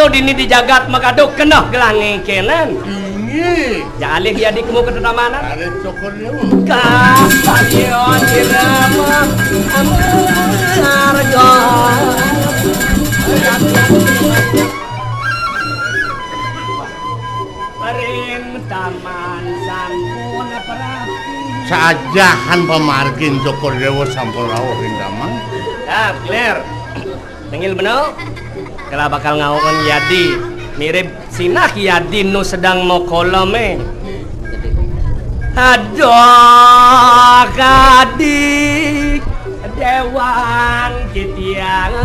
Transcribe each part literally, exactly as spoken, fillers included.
Dini di jagat Magado keneh gelah ngengkenan. Inggih. Jalih ya di kemu ketetamanan. Ada cokor dia. Kah, ayo, sirama, amarga. Ring taman sampun prapi. Saajahan pamargin Cokor Dewa sampun rauh ring taman. Ah, clear. Tengil bena, kala bakal ngaukin Yadi, mirib sinah Yadi nu sedang makolem, eh. Aduh, kadi dewan titiang.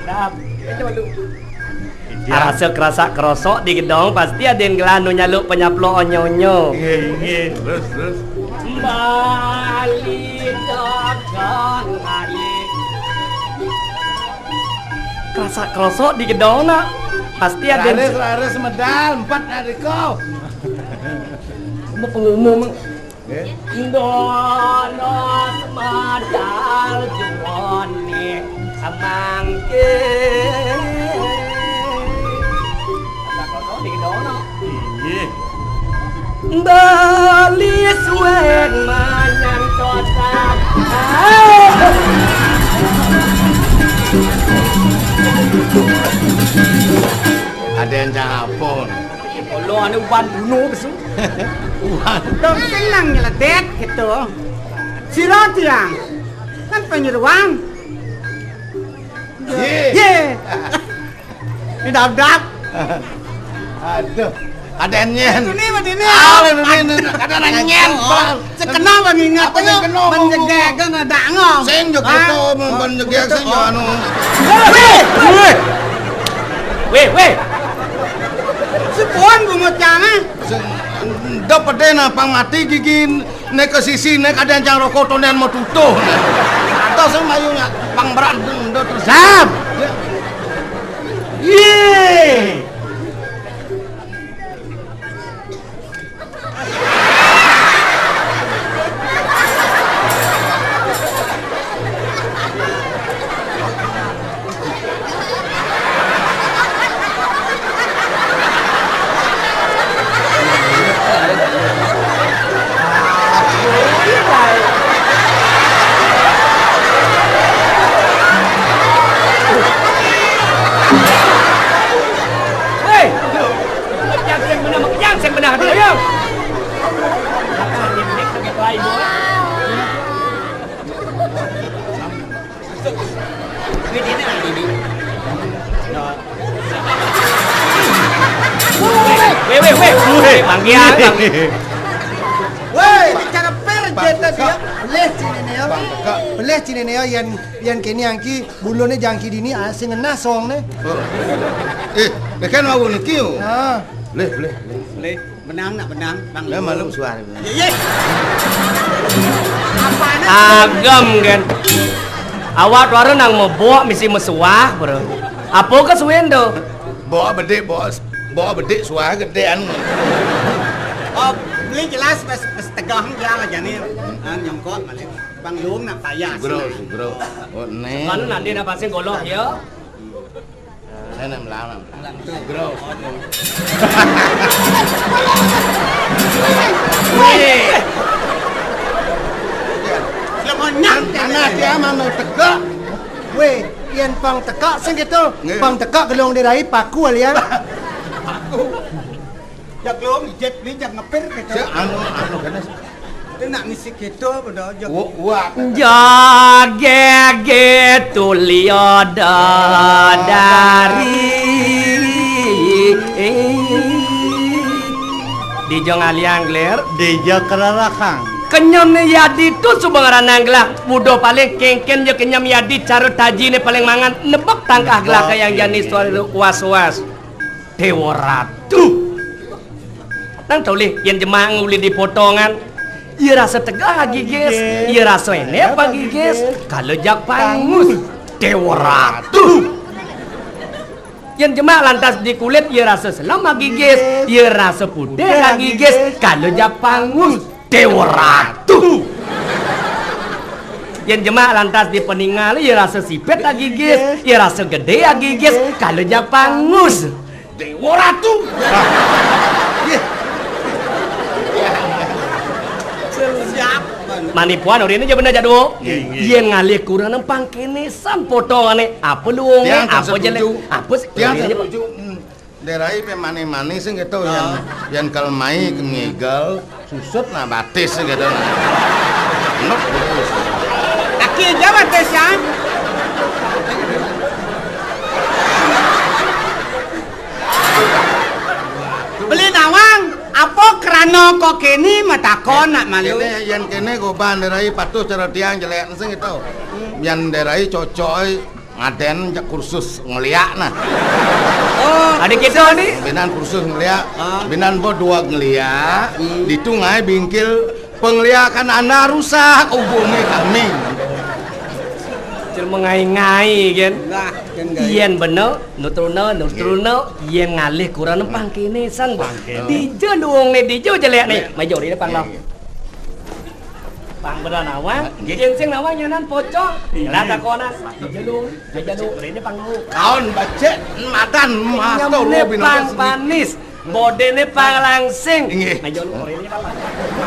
Dap. Iya. Arasa kerasak kerosok di gedong, pasti ada yang gelah nu nyaluk penyaplo onyo-onyo. Iya, iya. Terus, terus. Bali dagang bali. Kerasak kerosok di gedong, nak. Pasti ada yang laris, laris medal, empat nak deko. Mau pengumum. Nggih. Dono semadal juwone samangke. Inggih. Bali suwek manyan kotak. Ada yang cang apa? Kalau anu ban bunuh besu. Wah. Dong senang nyeledet gitu. Sira tiang. Kan penyeruan. Ye. Ye. Didabdab. Aduh. Ada nyen. Ini mah ini. Ah, ini, ini, ini. Ada nyen. Sekenal bang ingat apa nih? Kena menjegek kan ada ngom. Sing jo gitu, menjegek sing jo anu. Weh, weh. Weh, weh. Sepuan bungut jangan. Dah pede napang mati gigi. Nek ke sisi, nek ada yang rokok tonen mau tutuh. Atau sing mayu nyak pang berat ndo terus. Sam. Ye. Hei! Yang sing benar, yang sing benar, yang. Weh, weh, weh. Weh, manggian, manggian. Weh, bicara per jeta dia. Pelih cine neo. Pelih cine neo yang, yang kini angki bulune jangki dini, ah, sing ngenah song ne. Eh, kan mau niki yo. Ah. Pelih, pelih, pelih. Pelih. Benang nak benang, Bang. Lah malu suara. Ye, ye. Apaan? Agem kan. Awak tuara nang mebok misi mesuah, bro. Apa ke suin tu? Bok bedik, bok, bok bedik suara gedean. Oh, beli jelas bes, bes tegah dia lah jani. Ah, nyongkok balik. Bang Lum nak payah. Bro, bro. Oh, ne. Kalau nanti nak pasang golok ya. Saya nak melarang. Bro. Weh. Lemonyak. Anak dia mano teka. Weh, yang pang teka sing gitu. Nggih. Pang teka gelong dirai paku alia. Paku. Jak gelong jet beli jak ngepir gitu. Saya anu, anu kena. Dia nak ngisi gitu, betul. Wak. Jage gitu lioda dari. Di jong aliang gler. Di jong kerarakang. Kenyam ne Yadi tu subeng ranang gelah. Mudo paling kengken je kenyam Yadi cara taji ne paling mangan. Nebak tangkah gelah ke yang jani suara was-was. Dewa Ratu. Nang tolih, yen jemang uli dipotongan. Iya rasa tegah agigis, iya rasa enek agigis, kalau jak pangus. Dewa Ratu. Yen jemak lantas di kulit, iya rasa selem agigis, iya rasa putih agigis, kalau jak pangus. Dewa Ratu. Yén jemak lantas dipeningal, ya rasa sipit agigis, ya rasa gedé agigis, kalau jak pangus. Déwa Ratu. Siap. Manipuan orine ja bener jadwo. Nggih, nggih. Yén ngalih kurang pang kéné san potongané, apa luwungé, apa jelek, apa sing Tiang setuju. Hmm. Dérai pé mané-mané sing gitu, yén, yén kal mai ngigel, susut nah batis sing gitu. Enek batis. Kaki aja batis ya. Beli nawang, apa krana kok kéné matakon nak malu? Kéné, yén kéné goban dérai patuh cara tiang jelek sing gitu. Yén dérai cocok, Ngadén jak kursus ngeliak nah. Oh, adi kita ni. Binan kursus ngeliak, binan bo dua ngeliak, ditu ngaé bingkil pengliakan anda rusak, hubungi kami. Cil mengai-ngai kan. Lah, kan gaya. Yén bener, nutruna, nutruna, yén ngalih kurang pang kéné san. Pang kéné. Dija luwung né, dija jelek né. Majori pang lah. Pang bener nawang, nggih. Yén sing nawang nyanan pocong. Lah takonan. Dija luwung. Aja lu, rene pang lu. Kaon becik madan mas. Nyamune toro binatang pang seni. Panis, bodene pang langsing. Inggih. Aja lu, rene pang.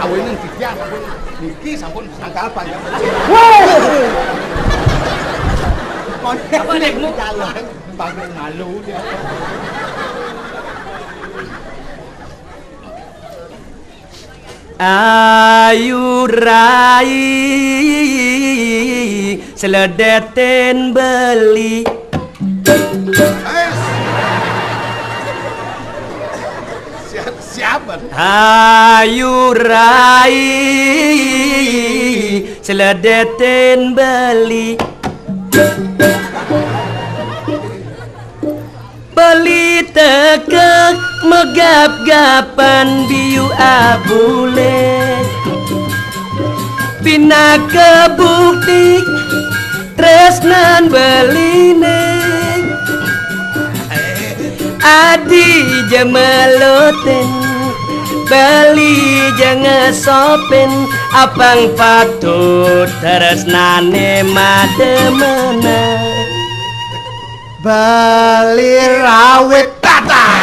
Awene titiang sampun niki sampun sangkal panjang. Wah. Apa nek mu? Jalan panggung malu dia. Ayu rai seledetin beli. Siap, siap. Ayu rai seledetin beli. Beli tekek megap-gapan biu abule. Pinaka bukti tresnan beline. Adi ja meloten, beli ja ngesopin, apang patut tresnane mademenan. Beli rawit tata.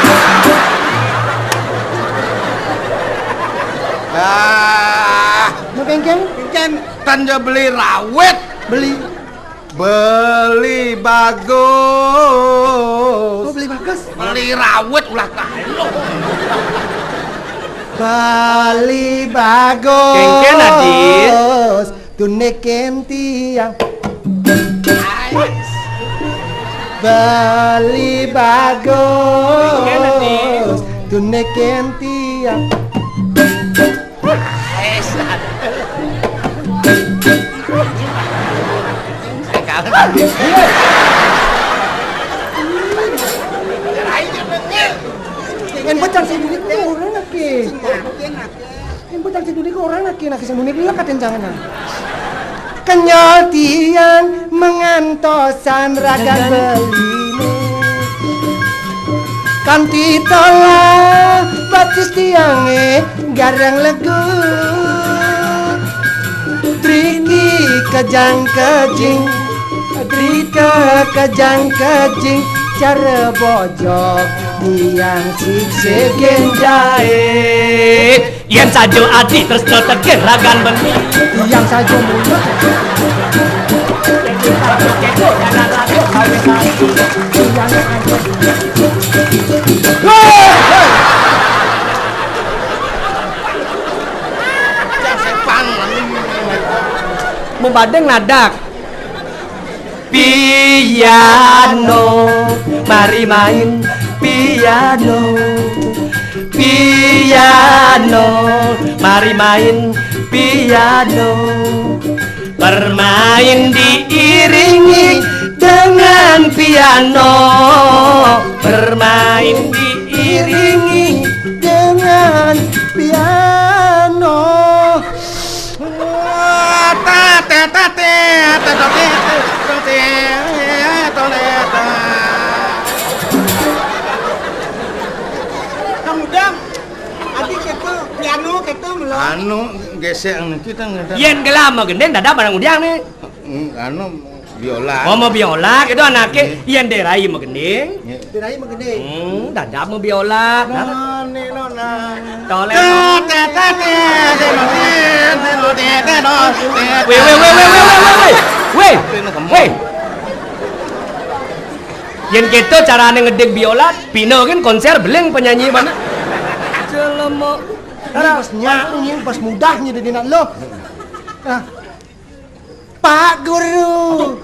Ah, mau pengkén? Pengkén. Tan ja beli rawit. Beli. Beli bagus. Oh, beli bagus. Beli rawit ulah kalu. Beli bagus. Kengkén, Adit. Tunikin tiang. Beli bagus. Tunikin tiang. Yang bocah sing dunik orang lagi. Yang bocah sing dunik orang lagi, lagi sing dunik lek katen jangan. Kenyal tiang mengantosan ragan beline. Kanti tolah batis tiange garang legu. Driki kejang kejing, drika kejang kejing, cara bojok tiang sikse genjae. Yén saja adi tresna tegeh ragan beli. Tiang saja mulut. Mubadeng nadak. Piano, mari main piano. Piano, mari main piano. Bermain diiringi dengan piano. Bermain diiringi dengan piano. Kang Udang, adi kéto, piano kéto, melo. Anu, gesek niki tang. Yén gelah mah gending, dadak barang udiang nih. Hmm, anu, biola. Oh, mau biola, itu anaknya. Iya. Yén dirai magending. Iya. Dirai magending. Hmm, dadap mau biola. Nah, nih, no, nah. Toleh. Tét, tét, tét, tét, tét, tét, tét, tét, tét, tét. Wéh, wéh, wéh, wéh, wéh, wéh, wéh. Wéh. Wéh. Yén kéto carané ngedég biola, pina kan konsér beling penyanyi mana? Jelema. Ini pas nyak, ini pas mudah nih di dinak lo. Nah. Pak Guru.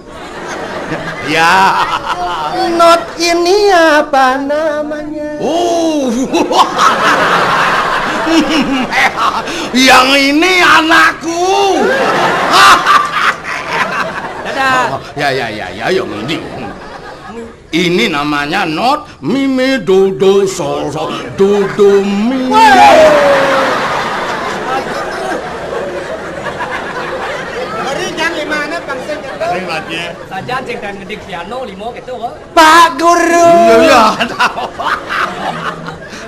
Ya. Not ini apa namanya? Oh. Yang ini anakku. Dadah. Oh, ya, ya, ya, ya, yang ini. Ini namanya not mi mi do do sol sol do do mi. Woi. Beri jang limana bangsa jatuh. Sajan sing kan ngedik piano limo gitu, Pak. Pak Guru. Iya, iya, ada apa?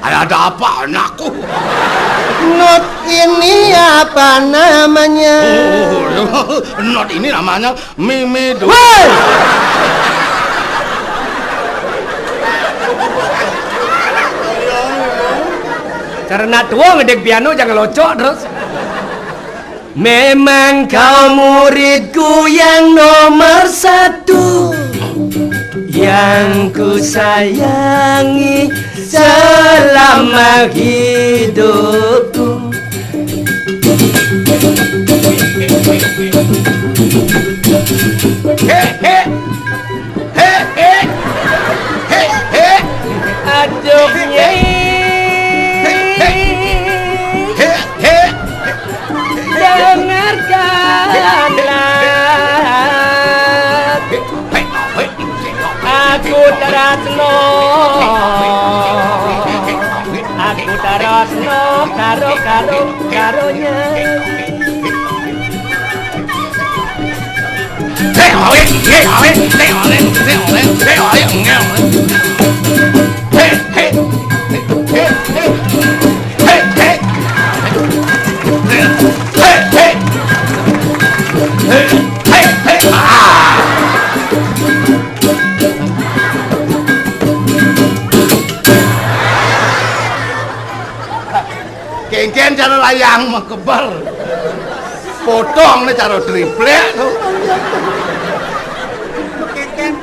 Ada, ada apa, anakku? Not ini apa namanya? Oh, not ini namanya Mimi du- Woi! Cara nak tua ngedek piano jangan locok terus. Memang kau muridku yang nomor satu, yang ku sayangi selama hidupku. He, he. He, he. He, he. Aduh, he, he. Nyai. He, he. Dengarkanlah. Aku terasno. Aku terasno karo, karo, karo Nyai. Kéngkén cara layang mah kebel. Potong nih cara triplek tuh. Kéngkén,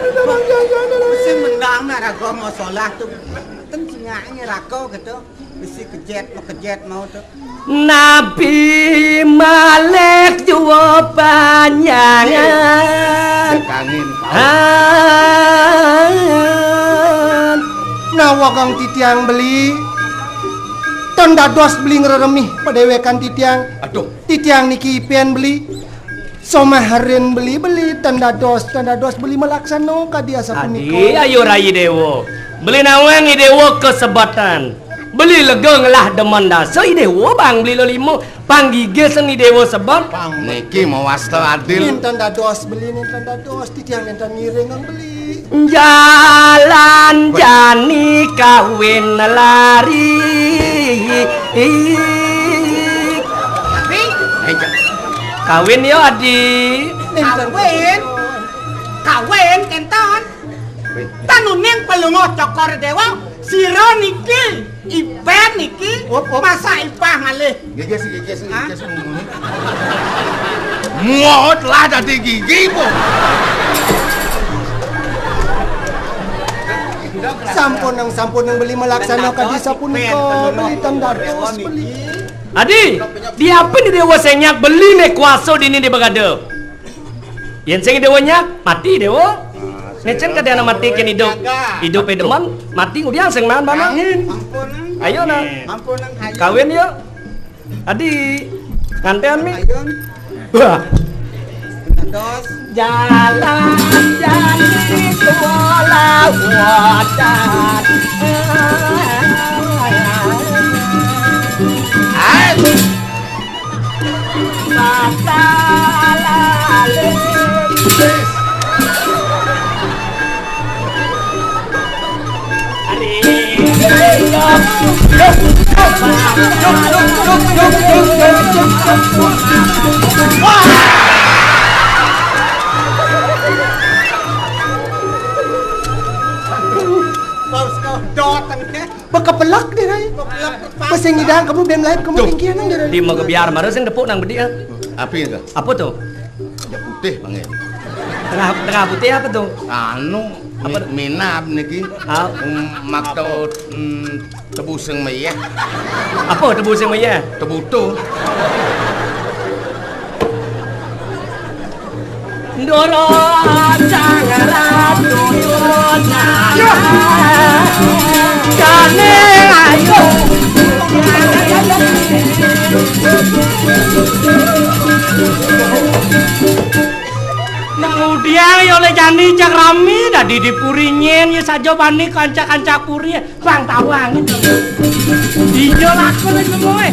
mesti menang nak raga mau sholat tuh. Ten sengaknya raga gitu. Mesti kejét, mau kejét mau tuh. Nabi malih jua panjangan. Kangin. Han. Nawa kang titiang beli. Tan dados beli ngreremih padéwékan titiang. Aduh. Titiang niki ipin beli. Somaharin beli-beli tan dados, tan dados beli malaksana kadi asapunika. Adi, ayo rai Déwa. Beli nawang I Déwa kasebatan. Beli lega ngelah demen dasa I Déwa bang beli lelima. Panggigis I Déwa sebet. Niki mawasta adil. Ninten dados beli, ninten dados titiang ninten ngiring beli. Jalan jani kawin lari. Kawin yo, Adi. Kawin. Kawin, kénten. Tanuning Palungguh Cokor Déwa, sira niki, ipin niki, Op, op. Masa ipah ngalih. Gégés, gégés, Hah? Gégés ngomongnya. Muot lah dadi gigi, Bu. Sampunang, sampunang beli malaksana kadi sapunika, beli tan dados, beli. Adi, diapin Déwa sing nyak beli né kuasa dini di bagada. Yén sing Déwa nyak, mati Déwa. Né cén kadéna mati kén idup. Idup é demen, mati ngudiang sing maan bana. Ayo nah. Kawin yuk. Adi, nganten mi. Wah. Jalan jani kuala wadan. Sing nyidang kamu bén laib kamu. Tuh. Tinggi nang jero. Di magebiar mara sing tepuk nang bedik, ah. Apa itu? Apa tuh? Ada putih, Bang, ya. Tengah, tengah putih apa tuh? Anu, apa? Mi-, minab niki. Ah. Um, maksud, um, tebu sing meyeh. Apa tebu sing meyeh? Tebutuh. Ndoro sang ratu dunya. Jane ayo. Nang udiang ya oleh jani cak rami dadi di puri nyen ya saja bani kanca-kanca puri. Bang tawang. Iya lakon wis nemu, eh.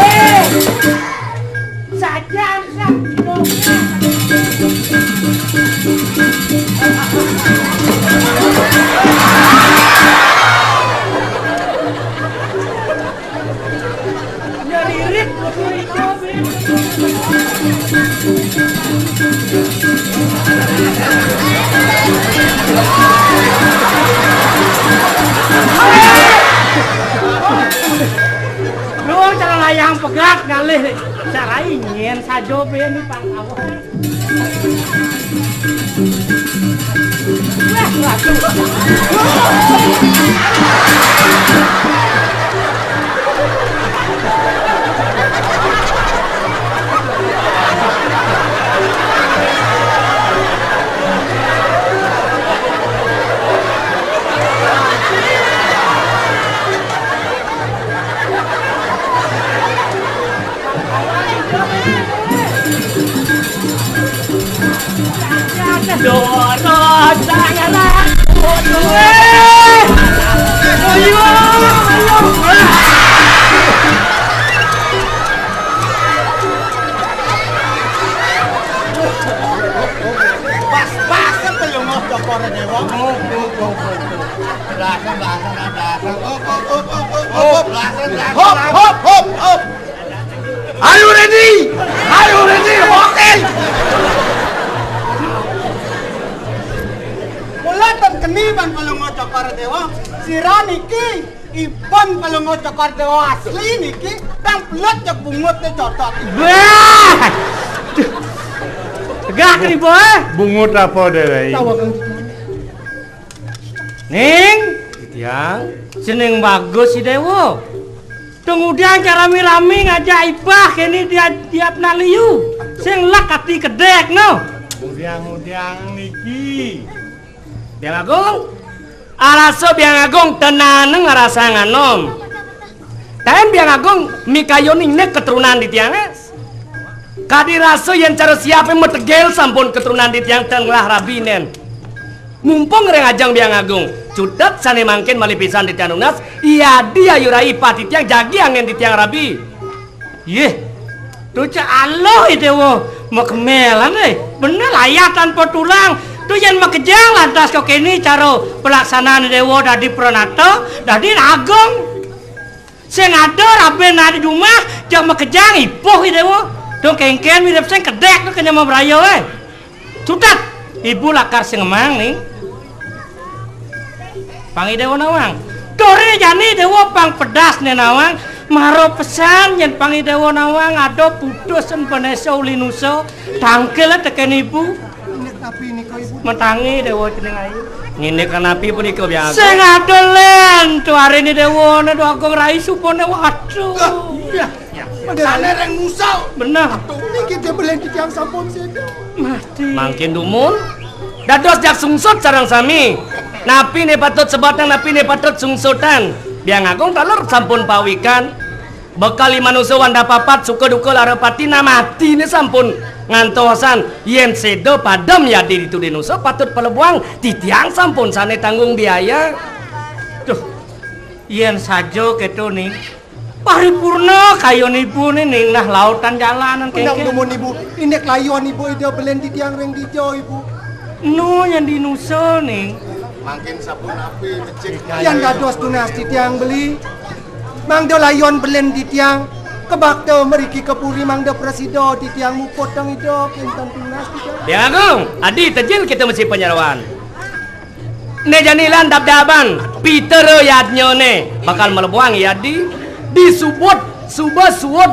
Eh. Saja, saja. Ya, irit. Lu cara layang pegat ngalih cara ingin sajo ben pang awak. Pas-pasan pelungguh Cokor Dewa. Belasan, belasan, belasan. Up, up, up, up, up, up, up. Belasan, belasan, hop, belasan. Hop, hop, hop. Are you ready? Are you ready? Oke. Mula ten keni ban pelungguh Cokor Dewa. Sira niki iban pelungguh Cokor Dewa asli niki, tang pelet cek bungut ne cotot. Wah! Tegak nih, Boy. Bungut apa, Dewa? Tawa, Kang. Ning, titiang, jeneng bagus si Dewa. Kemudian cara rami-rami ngajak ibah kene dia diap naliu. Sing lek ati kedek no. Mudiang-mudiang niki. Biang Agung. Arasa Biang Agung tenaneng arasa nganom. Taen Biang Agung mikayuning ne keturunan di tiange. Kadi rasa yen cara siape metegel sampun keturunan di tiang ten ngelah rabi nen. Mumpung ring ajeng Biang Agung, cutet sane mangkin malih pisan titiang nunas, yadi ayu rai pati tiang jagi angin titiang rabi. Yeh, tu cek aloh i Dewa, makemelan, eh. Bener layah tanpa tulang. Tu yen makejang lantas kok kene cara pelaksanaan Dewa dadi pranata, dadi agung. Sing ada rabi nadi jumah, jang makejang ipuh i Dewa. Dong kengken mirip sing kedek tu kenyama braya, eh. Cutet, ibu lakar sing ngemang ning. Pang i Dewa nawang. Dore jani Dewa pang pedas ne nawang. Mara pesan yen pang i Dewa nawang ada putus en Vanessa uli nusa. Tangkil teken ibu. Indik napi nika, Ibu? Mentangi Dewa cening ayu. Ngindik napi punika biasa? Sing ada len tu arene Dewa ne do agung rai supane waduh. Lah, iya. Sane reng nusa. Bener. Niki dia belen titiang sampun sedo. Mati. Mangkin dumun. Dados jak sungsut sareng sami. Napi ne patut sebatang, napi ne patut sungsutan. Biang Agung taler sampun pawikan. Bekal i manusa wanda papat, suka duka lara pati, nah mati ne sampun ngantosan. Yen seda padem yadi ditu denusa patut palebuang, titiang sampun sane tanggung biaya. Duh, yen saja keto ning. Paripurna kayun ibu ne ning nah lautan jalanan. Benang kengken. Dumun ibu, indik layuan ibu ida belen titiang ring dija ibu. Nu yen dinusa ning. Mangkin sampun api becik. Yan dados tunas titiang beli. Mangda layuan belen titiang. Kebakta meriki kepuri mangda prasida titiang muput teng ida kinten tunas titiang. Biang Agung, adi tejil kita mesti penyerawan. Né jani lan dabdaban Pitra Yadnya né bakal mlebuang yadi, disubut suba suud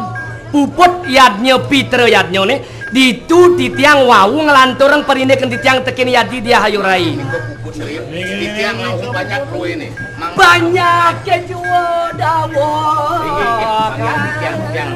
puput yadnya Pitra Yadnya né, ditu titiang wau nglanturang parindikan titiang tekén yadi Diah Ayu Rai. Titiang mau banyak kue né. Mang- Banyak ya jua dawet. Titiang, titiang.